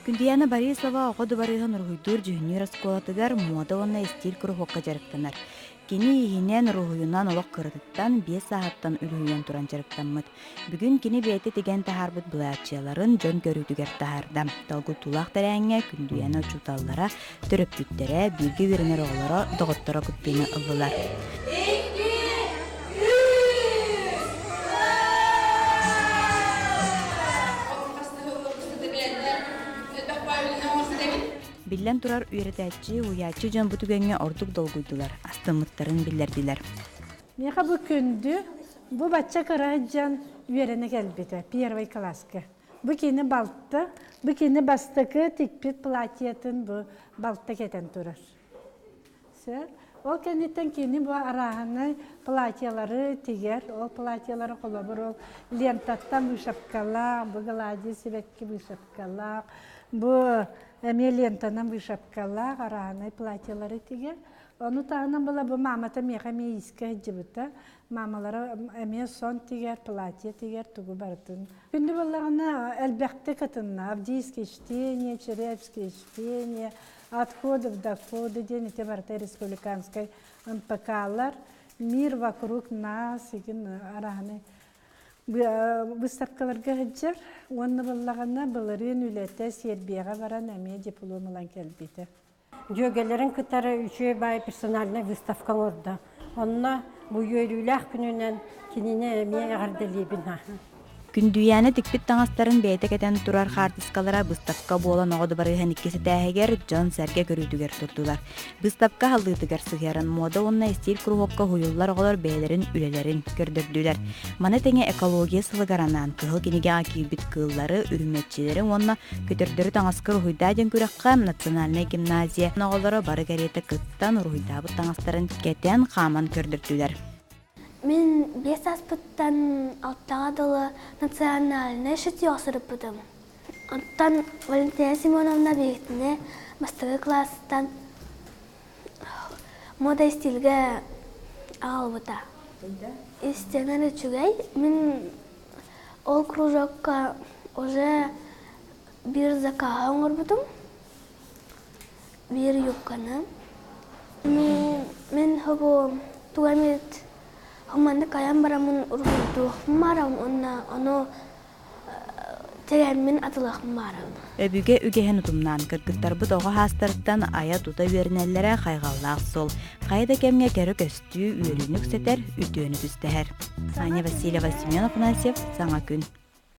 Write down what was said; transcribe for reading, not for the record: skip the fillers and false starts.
Күндүйээнэ Борисова оҕо дыбарыаһын уруһуйдуур-дьүһүннүүр оскуолатыгар муода уонна истиил куруһуокка дьарыктанар. Кини иһинэн уруһуйунан олох кыратыттан, биэс сааһыттан үлүһүйэн туран дьарыктаммыт. Бүгүн кини бэйэтэ тигэн таһаарбыт былааччыйаларын дьон көрүүтүгэр таһаарда. Долгутуулаах тэрээһиҥҥэ Күндүйээнэ учууталлара, төрөппүттэрэ, бииргэ үөрэнэр оҕолоро, доҕотторо кыттыыны ыллылар. Биллэн турар, үөрэтээччи, уһуйааччы дьон бу түгэҥҥэ ордук долгуйдулар, астыммыттарын биллэрдилэр. Миэхэ бу күндү, бу бачча кыра сылдьан үөрэнэ кэлбитэ, первый класска. Бу кини балта, бу кини бастакы тикпит платьетын бу балта кэтэн турар. Сөп. Ол кэнниттэн кини бу арааһынай платьелары тигэр. Ол платьелары холобур ол лентаттан вышивкалаах, бу глади сибэкки вышивкалаах, бу эмиэ лентанан вышивкалаах арааһынай платьелары тигэр. Ону таһынан была бу маамата миэхэ эмиэ иискэ сылдьыбыта. Маамалара эмиэ сон тигэр, платье тигэр, тугу барытын. Күндү буоллаҕына элбэхтик кытынна. Авдеевские чтения, Черепские чтения, Отходов доходы диэн ити барыта республиканскай НПК-лар «Мир вокруг нас» игин араһаны выставкаларга сылдьар уонна буоллаҕына былырыын үлэтэ Сербияҕа баран эмиэ диплом ылан кэлбитэ. Дьүөгэлэрин кытары үчүгэй баай персональнай выставка оҥордо. Онно бу үөрүүлээх күнүнэн кинини эмиэ эҕэрдэлиибин. Күндүйээнэ тикпит таҥастарын бэйэтэ кэтэн турар хаартыскалара быыстапка буолан оҕо дыбарыаһын иккис этээһигэр дьон-сэргэ көрүүтүгэр турдулар. Быыстапка аһыллыытыгар сыһыаран муода уонна истиил куруһуокка уһуйуллар оҕолор бэйэлэрин үлэлэрин көрдөрдүлэр. Маны тэҥэ экология сылыгар анаан Кыһыл кинигэҕэ киирбит кыыллары, үрүмэччилэри уонна көтөрдөрү таҥаска уруһуйдаа диэн күрэххэ национальнай гимназия оҕолоро бары кэриэтэ кыттан уруһуйдаабыт таҥастарын кэтэн, хааман көрдөрдүлэр. Мин биэс сааспыттан алтаҕа дылы национальнай шитье сырыппытым. Оттон Валентина Семеновна биһигитини бастакы кылаастан мода стильгэ аҕалбыта. Истэнэр үчүгэй. Мин ол кружокка уже биир закаһы оҥорбутум. Биир юбканы. Мин бу тугу эмит маннык айан бараммын уруһуйдуохпун баарабын уонна ону тэйэммин атылыахпын баарабын. Өбүгэ үгэһин утумнаан кыргыттарбыт оҕо саастарыттан айа-тута үөрэнэллэрэ хайҕаллаах суол. Хайа да кэмҥэ кэрэ көстүү үөрүүнү үксэтэр, үтүөнү түстэһэр. Аня Васильева, Семен Афанасьев, Саҥа күн.